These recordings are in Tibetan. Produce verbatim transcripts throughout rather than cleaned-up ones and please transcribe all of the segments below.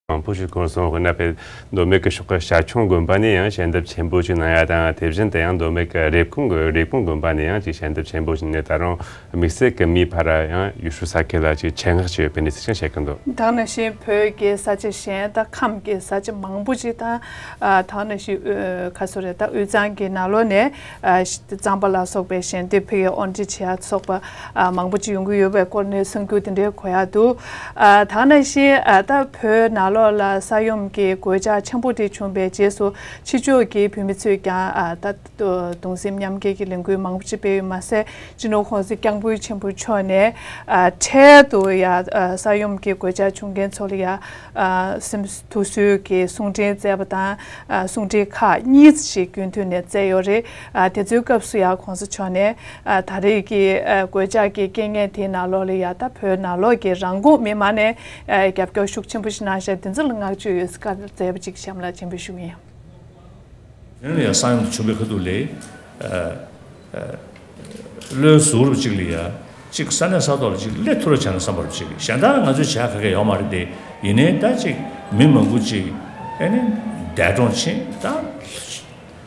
མང་པོ་ཞིག་གོ་སོང་། དཔེར་ན་བོད་མདོ་སྨད་ཀྱི་ཕྱོགས་ཀྱི་ཤར་ཁྱུང་དགོན་པ་ནས་ཡང་ཞལ་འདེབས་ཆེན་པོ་ཞིག་གནང་ཡ་དང་། དེ་བཞིན་དུ་ཡང་མདོ་སྨད་ཀྱི་རེབ་གོང་གི་རེབ་གོང་དགོན་པ་ནས་ཡང་ཅིག་ཞལ་འདེབས་ཆེན་པོ་ཞིག་ནས་ད་རུང་དམིགས་བསལ་གྱི་མིའི་ཕ་ར་ཡང་ཡུས་ཧྲུའུ་ས་ཁུལ་ལ་ཅིག་ཆེད་མངགས་བྱས་ཡོད་པའི་གནས་ཚུལ་ཞིག་བཤད་ཀྱི་འདུག། ད་ག་ནང་བཞིན་བོད་ཀྱི་ས་ཆ་གཞན་དང་ཁམས་ཀྱི་ས་ཆ་མང་པོ་ཞིག་དང་། ཨ། ད་ག་ནང་བཞིན་ཨ། ག་སོ་རེད། ད་དབུས་གཙང་གི་ནང་ལོགས་ནས་ཨ། གཙང་པ་ལ་སོགས་པའི་ཞལ་འདེབས་ཕ་གིར་དབོར་འདྲེན་བྱེད་ཡ་སོགས་པ་ཨ། མང་པོ་ཅིག་ཡོང་གི་ཡོད་པའི་སྐོར་ནས་གསར་འགྱུར་དེ་འདྲའི་གོ་ཡ་འདུག། ཨ། ད་ག་ནང་བཞིན་ཨ། ད་བོད་ནང་ལོགས་ལ་ས་ཡོམ་གྱི་གོད་ཆག་ཆེན་པོ་དེ་བྱུང་བའི་རྗེས་སུ་ཕྱི་ཕྱོགས་ཀྱི་བོད་མི་ཚོས་ཀྱང་ཨ། ད་གདུང་སེམས་མཉམ་སྐྱེད་ཀྱི་ལས་འགུལ་མང་པོ་ཅིག་སྤེལ་ཡོད་མ་ཟད། སྤྱི་ནོར་༸གོང་ས་༸སྐྱབས་མགོན་ཆེན་པོ་མཆོག་ནས་ཨ། འཕྲལ་དུ་ཡ་ཨ། ས་ཡོམ་གྱི་གོད་ཆག་བྱུང་མཁན་ཚོ་ལ་ཡ་ཨ། སེམས་ཐུགས་གསོའི་གི་གསུང་འཕྲིན་བསྩལ་བ་དང་། ཨ། གསུང་འཕྲིན་ཁག་གཉིས་ཤིག་རྒྱུན་མཐུད་ནས་བསྩལ་ཡོད་རེད། ཨ། དེ་ཚོའི་སྐབས་སུ་ཡང་༸གོང་ས་མཆོག་ནས་ཨ། ད་རེས་ཀྱི་ཨ། གོད་ཆག་གི་རྐྱེན་ངན་དེའི་ནང་ལོགས་ལ་ཡ་ད་བོད་ནང་ལོགས་ཀྱི་རང་ཁུངས་མི་མང་ནས་ཨ། རྒྱབ་སྐྱོར་ཤུགས་ཆེན་པོ་ཞིག་གནང་ཤག། དེ་ཚོ་ལ་བསྔགས་བརྗོད་ཡོད་ས་བཀའ་སྩལ་བ་ཅིག་གཤམ་ལ་ཆེན་པོ་ཞུ་གི་ཡིན། དེ་ནས་ཡང་ས་ཡོམ་དེ་བྱུང་བའི་ཁ་ཐུག་ལ། ཨ། ཨ། བློའི་གཟུགས་རབ་ཅིག་ལ་ཡ། ཅིག་ས་གནས་ས་ཐོག་ལ་ཅིག་སླེབས་ཐུབ་རོགས་བྱས་ན་བསམ་པ་རབ་ཅིག། གཞན་དག་ང་ཚོས་བྱ་ག་གེ་ཡོད་མ་རེད་དེ། ཡིན་ནའི་ད་ཅིག་མི་མང་པོ་ཅིག་ཨེ་ནི་འདས་གྲོངས་ཕྱིན། ད་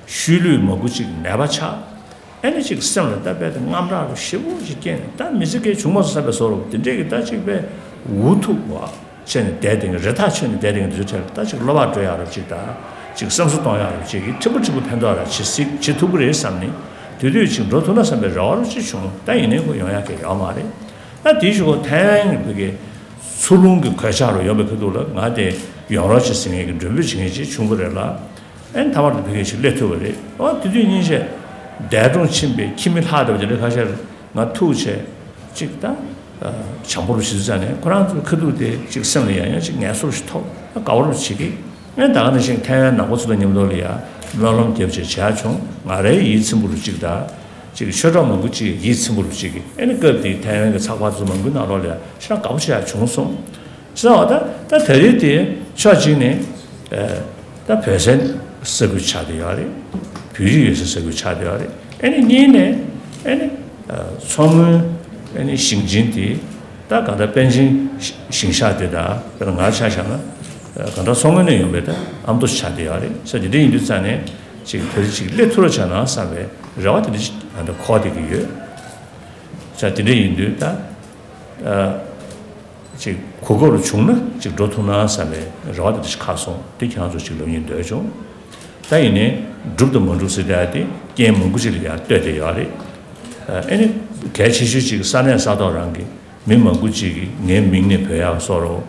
ཤུལ་ལུས་མང་པོ་ཅིག་ནད་པ་ཆགས། ཨེ་ནི་ཅིག་སེམས་ལ་ད་དཔེ་དེ་དངངས་སྐྲག་རུ་ཞེ་པོ་ཅིག་སྐྱེས་ནས། ད་མི་ཚེ་གས་བྱུང་མ་སོང་བསམ་པའི་བཟོ་འདྲ་དེ་འདྲས་ཀྱི་ད་ཅིག་དཔེ་འུ་ཐུག་པ་བྱས་ནས་བསྡད་དེ། རེ་ཐག་ཆོད་ནས་བསྡད་དེ། དུས་ཚོད་ད་ཅིག་བློ་བག་སྒྲོལ་ཡག་རབ་ཅིག་དང་། ཅིག་བསམ་བཟོ་གཏོང་ཡག་རབ་ཅིག་གིས་ཕྲན་བུ་ཕྲན་བུ་ཕན་ཐོགས་ར་བྱེད་སྲིད་བྱེད་ཐུབ་ཀྱི་རེད་བསམ་ནས། དེ་དུས་ཅིག་འགྲོ་ཐུབ་ན་བསམ་པའི་རེ་བ་རུ་ཅིག་བྱུང་། ད་ཡིན་ནའི་ཁོ་ཡོང་ཡག་གི་ཡོད་མ་རེད། ད་དེའི་གཞུག་གུ་ཐའེ་ཝན་གྱི་བོད་ཀྱི་མཚོ་རླུང་གི་གོད་ཆག་རུ་ཡོང་བའི་ཁ་ཐུག་ལ་ང་དེ་ཡོང་རོགས་བྱེད་ཟེར་མཁན་གྱི་མགྲོན་འབོད་བྱེད་མཁན་ཅིག་བྱུང་བ་རེད་ལ། ཨེ་མཐའ་མར་དུ་བོད་སྐད་ཞིག་སླེབས་ཐུབ་པ་རེད། ཨོ་དེ་དུས་ཉིན་ཤས་འདས་གྲོངས་ཕྱིན་པའི་ཁྱིམ་མི་ལྷག་འདྲ་བ་དེ་འདྲ་ཁ་ཤས་ང་ཐུག་བྱས་ཅིག་ད་བྱམས་པོ་རུ་ཞིག་ཙམ་ནས་ཁོ་རང་ཚོའི་ཁ་ཐུག་དེ་ཅིག་སེམས་ལ་ཡང་ཡང་ཅིག་ངལ་གསོ་ཞིག་ཐོབ། ད་དགའ་བོ་རུ་བྱེད་ཀྱི། ཨེ་ད་ག་ནང་བཞིན་ཐའེ་ཝན་ནང་པ་ཚོ་དང་མཉམ་དུ་ལ་ཡ་སྨོན་ལམ་རྒྱབ་བྱས་བྱས་བྱུང་། ང་རའི་ཡིད་ཚིམ་པོ་རུ་ཅིག་ད་ཅིག་ཆོས་གྲོགས་མང་པོ་ཅིག་ཡིད་ཚིམ་པོ་རུ་ཅིག་གི། ཨེ་ནི་སྐབས་དེའི་ཐའེ་ཝན་གྱི་ཚགས་པར་ཚོ་མང་པོའི་ནང་ལོགས་ལ་ཡ་ཤ་དགའ་པོ་ཆེ་ཡ་བྱུང་སོང་། ཟེར་བ་ད་ད་ད་རེས་དེ་ཕྱོགས་གཅིག་ནས་ཨ་ད་བོད་ཟས་ས་ཁུལ་ཆགས་བསྡད་ཡོད་རེད། བོད་རིགས་ཡོད་སའི་ས་ཁུལ་ཆགས་བསྡད་ཡོད་རེད། ཨ་ནི་གཉིས་ནས་ཨ་ནི་ཨ་མཚོ་སྔོན་ཨ་ནི་ཞིང་ཆེན་དེ་ད་གང་ལྟར་པཎ་ཆེན་ཞིང་གཤེགས་དེ་དང་། དཔེར་ན་ང་ཆ་བཞག་ན་ཨ་གང་ལྟར་མཚོ་སྔོན་ནས་ཡོང་བའི་ད་ཨ་མདོ་ཆགས་བསྡད་ཡོད་རེད། ས་དེ་འདྲ་ཡིན་དུས་ཙང་ནས་ཅིག་བོད་རིགས་ཅིག་སླེབས་ཐུབ་རོགས་བྱས་ན་བསམ་པའི་རེ་བ་དེ་འདྲ་ཅིག་གང་ལྟར་འཁོར་བསྡད་ཀྱི་ཡོད། ས་དེ་འདྲ་ཡིན་དུས་ད་ཨ། ཅིག་གོ་སྐབས་རུ་བྱུང་ན་ཅིག་འགྲོ་ཐུབ་ན་བསམ་པའི་རེ་བ་དེ་འདྲ་ཞིག་ཁ་སོང་། དེ་ཁྱེད་རང་ཚོ་ཅིག་ལབ་སྙིང་འདོད་བྱུང་། ད་ཡིན་ནའི་འགྲུབ་དང་མ་འགྲུབ་ཟེར་ཡ་དེ་རྐྱེན་མང་པོ་ཅིག་ལ་ཡང་ལྟོས་བསྡད་ཡོད་རེད། ཨ་ནི་གལ་ཆེ་ཤོས་ཅིག་ས་གནས་ས་ཐོག་རང་གི་མི་མང་པོ་ཅིག་གིས་ངའི་མིང་ནས་འབོད་ཡག་བཟོ་འདྲ།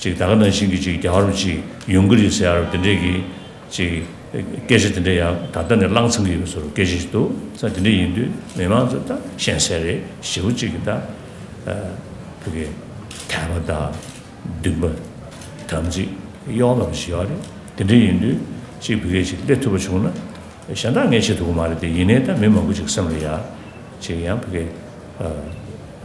ཅིག་ད་ག་ནང་བཞིན་གྱི་ཅིག་རྒྱལ་བ་རིན་པོ་ཆེ་ཡོང་གི་རེད་ཟེར་ཡག་རུ་དེ་འདྲས་ཀྱི་ཅིག་སྐད་ཆ་དེ་འདྲ་ཡང་ད་ལྟ་ནས་བསླངས་ཚར་གྱི་ཡོད་པའི་བཟོ་འདྲ་སྐད་ཆ་ཞིག་འདུག། ས་དེ་འདྲ་ཡིན་དུས་མི་མང་ཚོ་ད་ཞན་སེ་རེད། ཞེ་པོ་ཅིག་གི་ད་ཨ་བོད་སྐད་དད་པ་དང་འདུན་པ་དམ་ཚིག་གཡོ་བ་ཞིག་ཡོད་རེད། དེ་འདྲ་ཡིན་དུས་ཅིག་བོད་སྐད་ཅིག་སླེབས་ཐུབ་པ་བྱུང་ན་གཞན་དག་ངས་བྱེད་ཐུབ་ཀྱི་མ་རེད་དེ། ཡིན་ནའི་ད་མི་མང་པོ་ཅིག་སེམས་ལ་ཡ་ཅིག་ཡང་བོད་སྐད་ཨ་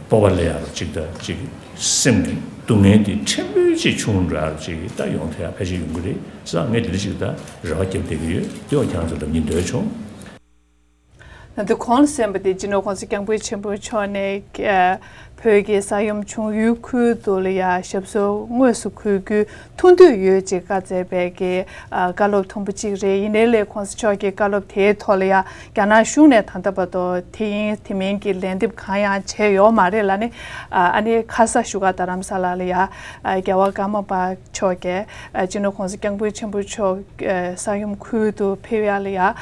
སྤོབས་པ་སླེབས་ཡག་རུ་ཅིག་ད་ཅིག་སེམས་ཀྱི་སྡུག་བསྔལ་དེ་ཕྲན་བུ་ཅིག་ཆུང་རུ་འགྲོ་ཡག་རུ་ཅིག་ད་ཡོང་ཐུབ་ཡག་ཕལ་ཆེར་ཡོང་གི་རེད་ཟེར། ངས་དེ་འདྲ་ཅིག་ད་རེ་བ་རྒྱབ་བསྡད་ཀྱི་ཡོད། དེ་བ་ཁྱེད་རང་ཚོ་ལ་སྙིང་འདོད་བྱུང་། ན་དུས་གོང་ལ་གསན་པ་དེ་སྤྱི་ནོར་༸གོང་ས་༸སྐྱབས་མགོན་ཆེན་པོ་མཆོག་ནས་ཨ་བོད་ཀྱི་ས་ཡོམ་བྱུང་ཡུལ་ཁུལ་དུ་ལ་ཡ་ཞབས་སོར་དངོས་སུ་འཁོད་རྒྱུའི་ཐུགས་འདོད་ཡོད་ཅེས་བཀའ་སྩལ་བའི་གི་ཨ་བཀའ་སློབ་མཐོན་པོ་གཅིག་རེད། ཡིན་ནའི་ལས་༸གོང་ས་མཆོག་གི་བཀའ་སློབ་དེའི་ཐོག་ལ་ཡ་རྒྱ་ནག་གཞུང་ནས་ད་ལྟ་བར་དུ་དེ་ཡིན་དེ་མིན་གྱི་ལན་འདེབས་གང་ཡང་བྱས་ཡོད་མ་རེད་ལ་ནི། ཨ་ཨ་ནི་ཁ་ས་བཞུགས་སྒར་རྡ་རམ་ས་ལ་ལ་ཡ་ཨ་རྒྱལ་བ་ཀརྨ་པ་མཆོག་གིས་ཨ་སྤྱི་ནོར་༸གོང་ས་༸སྐྱབས་མགོན་ཆེན་པོ་མཆོག་ཨ་ས་ཡོམ་ཁུལ་དུ་ཕེབས་ཡ་ལ་ཡ་ཨ་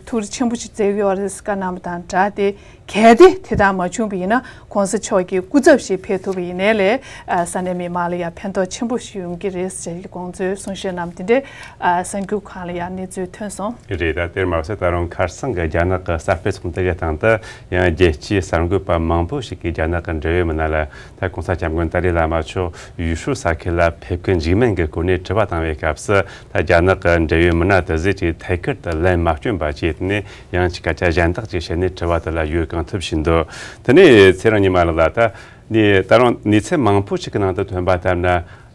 ཐུགས་རེ་ཆེན་པོ་ཞིག་མཛད་ཀྱི་ཡོད་རེད་ཟེར་བཀའ་གནང་བ་དང་སྦྲགས་ཏེ། གལ་ཏེ་དེ་ལྟར་མ་བྱུང་བ་ཡིན་ན་༸གོང་ས་མཆོག་གི་སྐུ་ཚབ་ཞིག་ཕེབས་ཐུབ་པ་ཡིན་ནའི་ལས་ཨ་ས་གནས་མི་མང་ལ་ཡ་ཕན་ཐོགས་ཆེན་པོ་ཞིག་ཡོང་གི་རེད་ཟེར་གྱི་དགོངས་ཚུལ་གསུང་བཤད་གནང་བ་དེ་འདྲའི་ཨ་གསར་འགྱུར་ཁང་ལ་ཡ་གནས་ཚུལ་ཐོན་སོང་། རེད། ད་དེར་མ་ཟད་ད་རུང་ཁ་སང་གི་རྒྱ་ནག་གི་གསར་སྤེལ་ཚོགས་འདུ་གི་སྟེང་དུ་ཡང་རྒྱལ་སྤྱིའི་གསར་འགོད་པ་མང་པོ་ཞིག་གིས་རྒྱ་ནག་གི་འབྲེལ་ཡོད་མི་སྣ་ལ་ད་༸གོང་ས་༸སྐྱབས་མགོན་ཏཱ་ལའི་བླ་མ་མཆོག་ཡུས་ཧྲུའུ་ས་ཁུལ་ལ་ཕེབས་མཁན་འཇིགས་སྨན་གྱི་སྒོ་ནས་དྲི་བ་བཏང་བའི་སྐབས་སུ། ད་རྒྱ་ནག་གི་འབྲེལ་ཡོད་མི་སྣ་དེ་ཚོས་ཅིག་ཐད་ཀར་དུ་ལན་མ་བསྐྱོན་པ་བྱས་ནས་ཡང་ཅིག་སྐད་ཆ་གཞན་དག་ཅིག་བཤད་ནས་དྲི་བ་དེ་ལ་ཡུལ་གང་ཐུབ་བྱས་འདུག། དེ་ནས་ཚེ་རིང་ཉི་མ་ལགས་ལ་ད་ནི་ད་རུང་གནས་ཚུལ་མང་པོ་ཞིག་གི་ནང་དུ་ཐོན་པ་ལྟར་ན།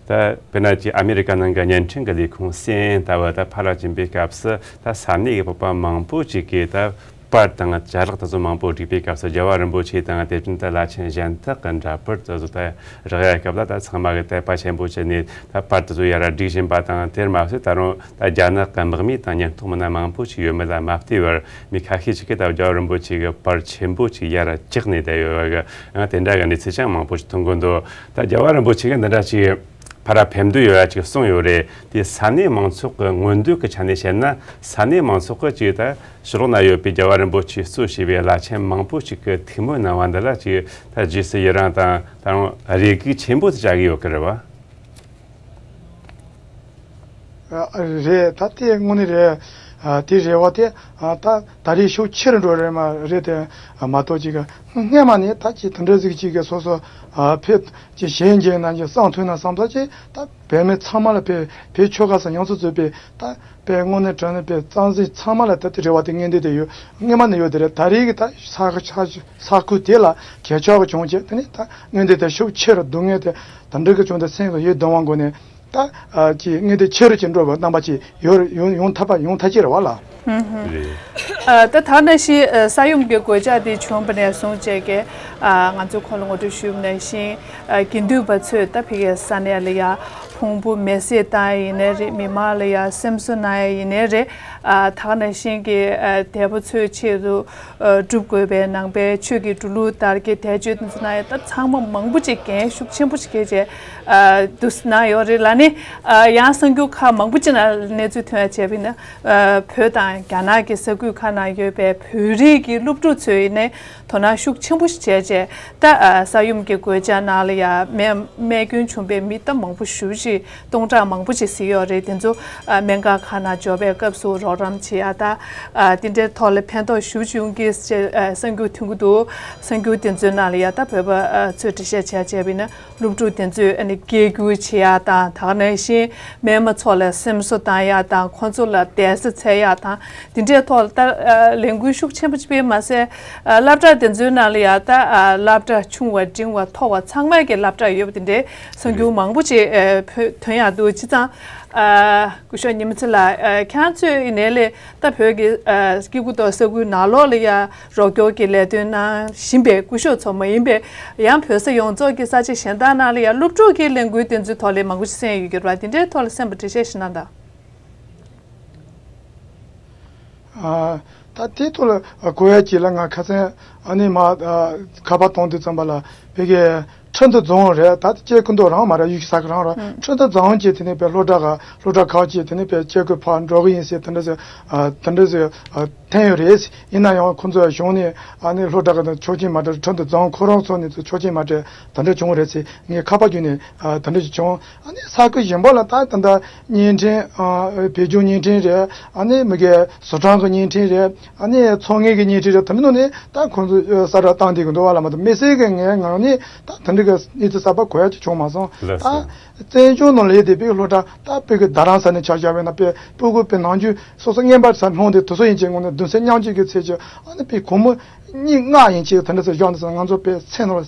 ད་དཔེར་ན་ཅིག་ཨ་མེ་རི་ཀ་ནང་གི་བརྙན་འཕྲིན་གྱི་ལས་ཁུངས་སི་ཨེན་ཨེན་ལྟ་བུ་ད་ཕར་ལ་ཕྱིན་པའི་སྐབས་སུ་ད་ས་གནས་ཀྱི་བོད་པ་མང་པོ་ཞིག་གིས་ད་ པར་དང་ཅ་ལག་དེ་ཚོ་མང་པོ་བསྒྲིགས་པའི་སྐབས་སུ། རྒྱལ་བ་རིན་པོ་ཆེ་དང་དེ་བཞིན་དུ་བླ་ཆེན་གཞན་དག་གི་འདྲ་པར་དེ་ཚོ་ད་རག་ཡ་སྐབས་ལ། ད་ཚང་མ་གི་དད་པ་ཆེན་པོ་བྱས་ནས་ད་པར་དེ་ཚོ་ཡར་སྒྲིག་བཞིན་པ་དང་། དེར་མ་ཟད་ད་རུང་ད་རྒྱ་ནག་གི་དམག་མི་དང་ཉེན་རྟོག་མི་སྣ་མང་པོ་ཞིག་ཡོད་མེད་ལ་མ་ལྟོས་པར། མི་ཁ་ཤས་ཤིག་གིས་ད་རྒྱལ་བ་རིན་པོ་ཆེ་གི་པར་ཆེན་པོ་ཞིག་ཡར་བཀྱགས་ནས་བསྡད་ཡོད་པ་གི། ཡང་དེ་འདྲ་གི་གནས་ཚུལ་ཀྱང་མང་པོ་ཞིག་མཐོང་གི་འདུག་ད་རྒྱལ་བ་རིན་པོ་ཆེ་གིས་འདི་འདྲ་ཞིག་ཕར་ཕེབས་འདོད་ཡོད་ཡ་ཅིག་གསུངས་ཡོད་རེད། དེ་ས་གནས་མང་ཚོགས་ཀྱི་མངོན་འདོད་ཀྱི་ཆ་ནས་བཤད་ན། ས་གནས་མང་ཚོགས་ཀྱིས་ཅིག་ད་ཕྱི་ལོགས་ན་ཡོད་པའི་རྒྱལ་བ་རིན་པོ་ཆེ་གཙོ་བྱས་པའི་བླ་ཆེན་མང་པོ་ཞིག་གི་ཐུགས་སྨོན་གནང་བ་འདི་ལ་ཅིག་ད་རྗེས་སུ་ཡི་རང་དང་། ད་རུང་རེ་སྒུག་ཆེན་པོ་དེ་བྱ་གི་ཡོད་ཀྱི་རེད་བ། རེད། ད་དེ་དངོས་གནས་རེད། དེ་རེད་བ། དེ་ད་ད་རེས་ཤུགས་ཆེ་རུ་འགྲོ་རེད་མ་རེད་དེ་མ་གཏོགས། ཅིག་སྔས་མ་ནས་ད་ཅིག་དེ་འདྲ་ཟིག་ཅིག་གི་སོ་སོ་ཕེབས་ཅིག་གཞན་གྱི་ནང་གི་གསང་ཐོས་ན་བསམ་ས་ཅིག་ད་བོད་མི་ཚང་མ་ལ་ཕེབས། བོད་ཆོལ་ཁ་གསུམ་ཡོངས་སུ་རྫོགས་པའི་ད་དཔེ་དངོས་གནས་དྲང་གནས་དཔེ་གཙང་གསུམ་ཚང་མ་ལ་ད་དེ་རེ་བ་དེ་ངན་འདོད་དེ་ཡོད། སྔས་མ་ནས་ཡོད་དེ་རེད། ད་རེས་ཀྱི་ད་ས་ས་ས་ཁུལ་དེ་ལ་གས་ཆག་གི་བྱུང་བྱས། དེ་ནས་ད་ངན་འདོད་དེ་ཤུགས་ཆེ་རུ་སྡུག་བསྔལ་དེ་ད་འདྲ་གི་བྱུང་དེ་སེམས་ལ་ཡོད་གདུང་བ་སྒོ་ནས་ད་ཨ་ཅིག་ངན་འདོད་ཆེ་རུ་ཅིག་འགྲོ་བའི་རྣམ་པ་ཅིག་ཡོད། ཡོང་ཡོང་ཐབས་པ་ཡོང་ཐབས་ཅིག་རེད་བ་ལ། རེད། ཨ་ད་ད་ནང་བཞིན་ཨ་ས་ཡོམ་གྱི་གོད་ཆག་དེ་བྱུང་བ་ནས་བཟུང་བྱས་ཀྱི་ཨ་ང་ཚོས་གོང་ལ་ངོ་སྤྲོད་ཞུས་པ་ནང་བཞིན། ཨ་དགེ་འདུན་པ་ཚོས་ད་ཕ་གིའི་ས་གནས་ལ་ཡ་ཕུང་པོ་མེ་བསྲེགས་བཏང་ཡ་ཡིན་ནའི་རེད། མི་མང་ལ་ཡ་སེམས་གསོ་གནང་ཡ་ཡིན་ནའི་རེད། ཨ་ད་ག་ནང་བཞིན་གྱི་ཨ་འདས་པོ་ཚོའི་ཆེད་དུ་ཨ་སྒྲུབ་དགོས་པའི་ནང་པའི་ཆོས་ཀྱི་འགྲོ་ལུགས་ལྟར་གྱི་དལ་འབྱོར་དེ་ཚོ་གནང་ཡ། ད་ཚང་མ་མང་པོ་ཅིག་འགན་ཤུགས་ཆེན་པོ་ཞིག་བཀལ་བྱས་ཨ་འདུག་སེ་གནང་ཡོད་རེད་ལ། ནི་ཨ་ཡང་གསར་འགྱུར་ཁག་མང་པོ་ཅིག་ནང་གནས་ཚུལ་ཐོན་ཡ་བྱས་པ་ཡིན་ན། ཨ་བོད་དང་རྒྱ་ནག་གི་ས་ཁུལ་ཁག་ནང་ཡོད་པའི་བོད་རིགས་ཀྱི་སློབ་ཕྲུག་ཚོས་ནི་དོ་སྣང་ཤུགས་ཆེན་པོ་ཞིག་བྱས་རྗེས། ད་ཨ་ས་ཡོམ་གྱི་གོད་ཆག་ནང་ལ་ཡ་རྨས་རྨས་སྐྱོན་བྱུང་བའི་མི་ད་མང་པོ་ཞེ་པོ་ཅིག་སྟོང་ཕྲག་མང་པོ་ཅིག་ཟིན་ཡོད་རེད། དེ་ཚོ་ཨ་སྨན་ཁང་ཁག་ནང་འབྱོར་བའི་སྐབས་སུ་རོགས་རམ་བྱེད་ཡ་དང་། ཨ་དེ་འདྲའི་ཐོག་ལ་ཕན་ཐོགས་ཞེ་པོ་ཅིག་ཡོང་གི་ཞེས་ཨ་གསར་འགྱུར་ཐོན་གྱི་འདུག་གསར་འགྱུར་དེ་ཚོའི་ནང་ལ་ཡ་ད་བོད་པ་ཨ་ཚོས་འགྲེལ་བཤད་བྱས་བྱས་པ་ཡིན་ན། སློབ་ཕྲུག་དེ་ཚོས་ཨ་ནི་སྐད་སྒྱུར་བྱེད་ཡག་དང་། ད་ག་ནང་བཞིན་རྨས་མ་ཚོ་ལ་སེམས་གསོ་བཏང་ཡག་དང་། ཁོང་ཚོ་ལ་བསྡད་ས་འཚོལ་ཡག་དང་། དེ་འདྲའི་ཐོག་ལ་ད་ཨ་ལས་འགུལ་ཤུགས་ཆེན་པོ་ཅིག་སྤེལ་མ་ཟད། ཨ་སློབ་གྲྭ་དེ་ཚོའི་ནང་ལ་ཡ་ད་ཨ་སློབ་གྲྭ་ཆུང་བ་འབྲིང་བ་མཐོ་བ་ཚང་མ་གི་སློབ་གྲྭ་ཡོད་པ་དེ་འདྲའི་གསར་འགྱུར་མང་པོ་ཅིག་ཨ་ཐོན་ཡག་འདུག་བྱས་ཙང་། ཨ་སྐུ་ཞབས་ཉི་མ་ཚེ་ལགས། ཨ་ཁྱེད་རང་ཚོའི་ནང་ལ་ད་བོད་ཀྱི་ཨ་སྐྱེ་རྒུ་མདོ་ས་ཁུལ་ནང་ལོགས་ལ་ཡ་རོགས་སྐྱོར་གྱི་ལས་དོན་གནང་བཞིན་པའི་སྐུ་ཞབས་ཚོ་མ་ཡིན་པའི་ཡང་བོད་ས་ཡོངས་རྫོགས་ཀྱི་ས་ཆ་གཞན་དག་ནང་ལ་ཡ་སློབ་ཕྲུག་གི་ལས་འགུལ་དེ་ཚོའི་ཐོག་ལ་མང་པོ་ཞིག་གསན་ཡོད་ཀྱི་རེད་པ། དེ་འདྲའི་ཐོག་ལ་གསན་པ་འགྲེལ་བཤད་ཞིག་གནང་དང་། ཨ་ད་དེ་ཐོག་ལ་གོ་ཡ་ཅིག་ལ། ང་ཁ་སང་ཨ་ནི་མ་ཨ་ཁ་པར་གཏོང་དུས་ཙམ་པ་ལ་ཕ་གི་ཁྲིན་ཏུ་རྫོང་རེད། ད་སྐྱེ་རྒུ་མདོ་རང་མ་རེད། གཡུས་ས་ཁུལ་རང་རེད། ཁྲིན་ཏུ་རྫོང་གི་དེ་ནས་པའི་སློབ་གྲྭ་ག་སློབ་གྲྭ་ཁག་ཅིག་དེ་ནས་པའི་སྐྱེ་རྒུ་ཕར་འགྲོ་གི་ཡིན་ཟེར་དེ་འདྲ་ཟེར་ཨ་དེ་འདྲ་ཟེར་ཨ་ཐོན་ཡོད་རེད། ཡིན་ན་ཡང་ཁོང་ཚོ་གཞུང་ནས་ཨ་ནི་སློབ་གྲྭ་ག་ཆོག་མཆན་མ་སྤྲད། ཁྲིན་ཏུ་རྫོང་ཁོ་རང་ཚོ་ནས་ཆོག་མཆན་མ་སྤྲད། དེ་འདྲ་བྱུང་རེད་ཟེར་ངས་ཁ་པར་བརྒྱུད་ནས་ཨ་དེ་འདྲ་ཞིག་བྱུང་། ཨ་ནི་ས་ཁུལ་གཞན་པ་ལ་ད་ད་ལྟ་བརྙན་འཕྲིན་ཨ་བོད་ལྗོངས་བརྙན་འཕྲིན་རེད། ཨ་ནི་མི་གའི་ཟོ་གྲྭ་གི་བརྙན་འཕྲིན་རེད། ཨ་ནི་ཚོང་ངེས་ཀྱི་བརྙན་འཕྲིན་རེད། དེ་འདྲ་ནང་ནས་ད་ཁོང་ཚོ་གསལ་བསྒྲགས་བཏང་བསྡད་ཀྱི་འདུག་བ་ལ་མ་གཏོགས། དམིགས་བསལ་གྱི་ངའི་ངང་ནས་ད་དེ་འདྲ་གི་གནས་ཚུལ་གསར་པ་གོ་ཡ་ཅིག་བྱུང་མ་སོང་། ལགས་ད་སོ། བཙན་བྱོལ་ནང་ལས་དེ་བོད་སློབ་གྲྭ་ད་བོད་ཀྱི་རྡ་རམ་ས་ནས་ཆ་བཞག་པ་ཡིན་ན། བོད་ཕྲུ་གུ་བོད་ནང་ཆོས་སོ་སོ་རྔན་པ་ས་སློང་དེ་དེ་ཚོ་ཡིན་ཅིག་ངོ་ནས་གདུང་སེམས་མཉམ་སྐྱེད་ཀྱི་ཚད་ཀྱི་ཨ་ནི་བོད་སྒོར་མོ་གཉིས་ལྔ་ཡིན་ཅིག་དེ་འདྲ་ཚོ་བཞག་འདུག་ཟེར། ང་ཚོ་བོད་ཚེ་ནང་ལ་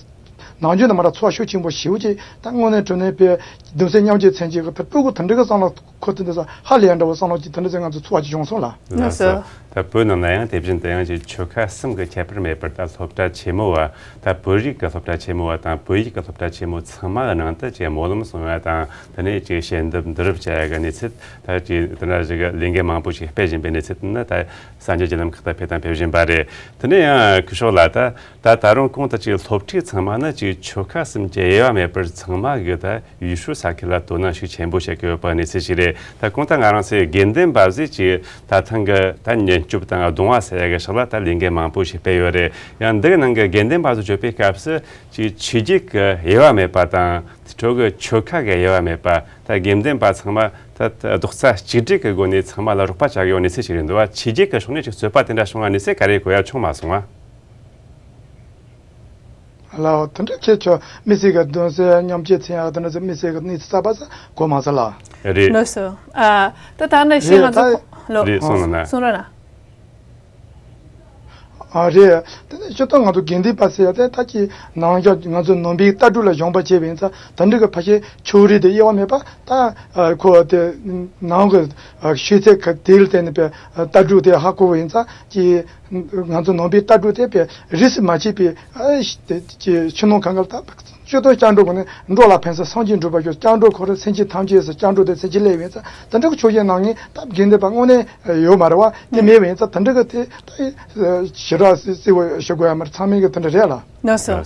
ནང་ཆོས་ནི་མ་ར་ཚོར་བ་ཤུགས་ཆེན་པོ་ཞེ་པོ་ཅིག་ད་དངོས་གནས་དྲང་གནས་བོད་གདུང་སེམས་མཉམ་སྐྱེད་མཚོན་བྱེད་ཀྱི་ད་ཕྲུ་གུ་དེ་འདྲ་གི་བསམ་བློ་འཁོར་དེ་འདྲ་ས་ཧ་ལས་ཡ་འདྲ་བོ་བསམ་བློ་ཅིག་དེ་འདྲ་ཚོ་ང་ཚོ་ཚོར་བ་ཅིག་བྱུང་སོང་ལ། ལགས་སོ། ད་བོད་ནང་ན་ཡང་དེ་བཞིན་དུ་ཡང་ཅིག་ཆོལ་ཁ་གསུམ་གྱི་ཁྱད་པར་མེད་པར་ད་སློབ་གྲྭ་ཆེན་མོ་བ། ད་བོད་རིགས་ཀྱི་སློབ་གྲྭ་ཆེན་མོ་བ་དང་བོད་ཡིག་གི་སློབ་གྲྭ་ཆེན་མོ་ཚང་མ་གི་ནང་དུ་ཅིག་སྨོན་ལམ་གསུང་བ་དང་། དེ་ནས་ཅིག་ཞལ་འདེབས་འདི་རུབ་བྱ་ཡ་གི་གནས་ཚུལ། ད་ཅིག་དེ་འདྲ་ཞིག་གི་ལས་འགུལ་མང་པོ་ཞིག་སྤེལ་བཞིན་པའི་གནས་ཚུལ་ནི་ད་གསར་འགྱུར་བརྒྱུད་ལམ་ཁག་ཏུ་ཕེབས་དང་ཕེབས་བཞིན་པ་རེད། དེ་ནས་ཡང་སྐུ་ཞབས་ལགས། ད་ད་ད་རུང་གོང་དུ་ཅིག་སློབ་ཕྲུག་ཚང་མ་ནི་ཅིག་ཆོལ་ཁ་གསུམ་གྱི་དབྱེ་བ་མེད་པར་ཚང་མ་གིས་ད་ཡུལ་སྲོལ་ས་ཁུལ་ལ་དོ་སྣང་ཤུགས་ཆེན་པོ་བྱེད་ཀྱི་ཡོད་པ་གནས་ཚུལ་ཞིག་རེད། ད་གོང་དུ་ང་རང་ཚོའི་དགེ་འདུན་པ་ཚོས་ཅིག་ད་ཐེངས་ཀྱི་ད་ཉེན་སྐྱོབ་དང་གདུང་བ་སེལ་ཡ་གི་ཕྱོགས་ལ་ད་ལས་འགུལ་མང་པོ་ཞིག་སྤེལ་ཡོད་རེད། ཡང་འདིའི་ནང་གི་དགེ་འདུན་པ་ཚོ་བརྗོད་པའི་སྐབས་སུ་ཅིག་ཆོས་བརྒྱུད་ཀྱི་དབྱེ་བ་མེད་པ་དང་། དེ་འཕྲོ་གི་ཆོལ་ཁ་གི་དབྱེ་བ་མེད་པ། ད་དགེ་འདུན་པ་ཚང་མ་ད་རྡོག་རྩ་གཅིག་སྒྲིལ་གྱི་སྒོ་ནས་ཚང་མ་ལ་རོགས་པ་བྱ་དགོས་པ་གནས་ཚུལ་ཞིག་རེད་འདུག་བ། ཆོས་བརྒྱུད་ཀྱི་ཕྱོགས་ནས་ཅིག་རྩོད་པ་དེ་འདྲ་བྱུང་བ་གནས་ཚུལ་ག་རེ་གོ་ཡ་བྱུང་མ་སོང་ང་། ལའོ། དེ་འདྲ་ཁྱེད་ཚོ་དམིགས་བསལ་གྱི་གདུང་སེམས་མཉམ་སྐྱེད་མཚོན་ཡག་དེ་འདྲ་ཚོ་དམིགས་བསལ་གྱི་གནས་ཚུལ་གསར་པ་ཟེར་གོ་མ་སོང་ལ། རེད། ལགས་སོ། ཨ་ད་ད་ནང་བཞིན་རེད། ང་ཚོ་ད་ལོ། རེད། གསུང་རོགས་གནང་། གསུང་རོགས་གནང་། ཨ་རེད། དེ་ནས་སྤྱིར་བཏང་ང་ཚོ་དགེ་འདུན་པ་ཟེར་ཡ་དེ་ད་ཅི་ནང་ང་ང་ཚོ་ནང་པའི་ལྟ་གྲུབ་ལ་སྦྱངས་པ་བྱས་པ་ཡིན་ཙང་། དེ་འདྲ་གི་ཕལ་ཆེར་ཕྱོགས་རིས་དེ་དབྱེ་བ་མེད་པ། ད་ཨ་ཁོ་དེ་ནང་གི་ཨ་ཤེས་ཚད་ག་དེ་ལ་བརྟེན་ནས་པའི་ལྟ་གྲུབ་དེ་ཧ་གོ་བ་ཡིན་ཙང་། ཅི་ང་ཚོ་ནང་པའི་ལྟ་གྲུབ་དེ་པའི་རིས་སུ་མ་ཆད་པའི་ཨ་ཅི་ཕྱི་ནང་གང་ག་ལ་ད་སྤྱིར་བཏང་སྐྱབས་འགྲོ་གོ་ནས་འགྲོ་ལ་ཕན་ས་སངས་རྒྱས་འགྲུབ་པ་ཞུ། སྐྱབས་འགྲོ་ཁོ་རང་སེམས་ཅན་ཐམས་ཅད་སུ་སྐྱབས་འགྲོ་དེ་སེམས་ཅན་སླེབས་ཡིན་ཙང་། དེ་འདྲ་གི་ཕྱོགས་ཞེན་གནང་མཁན་ད་དགེ་འདུན་པ་དངོས་གནས་ཡོད་མ་རེད་བ། དེ་མེད་པ་ཡིན་ཙང་། དེ་འདྲ་གི་དེ་ད་ཞེ་དྲག་རྩིས་རྩིས་པ་ཞུ་དགོས་ཡ་མ་རེད། ཚང་མས་གི་དེ་འདྲ་རེད་ལ། ལགས་སོ།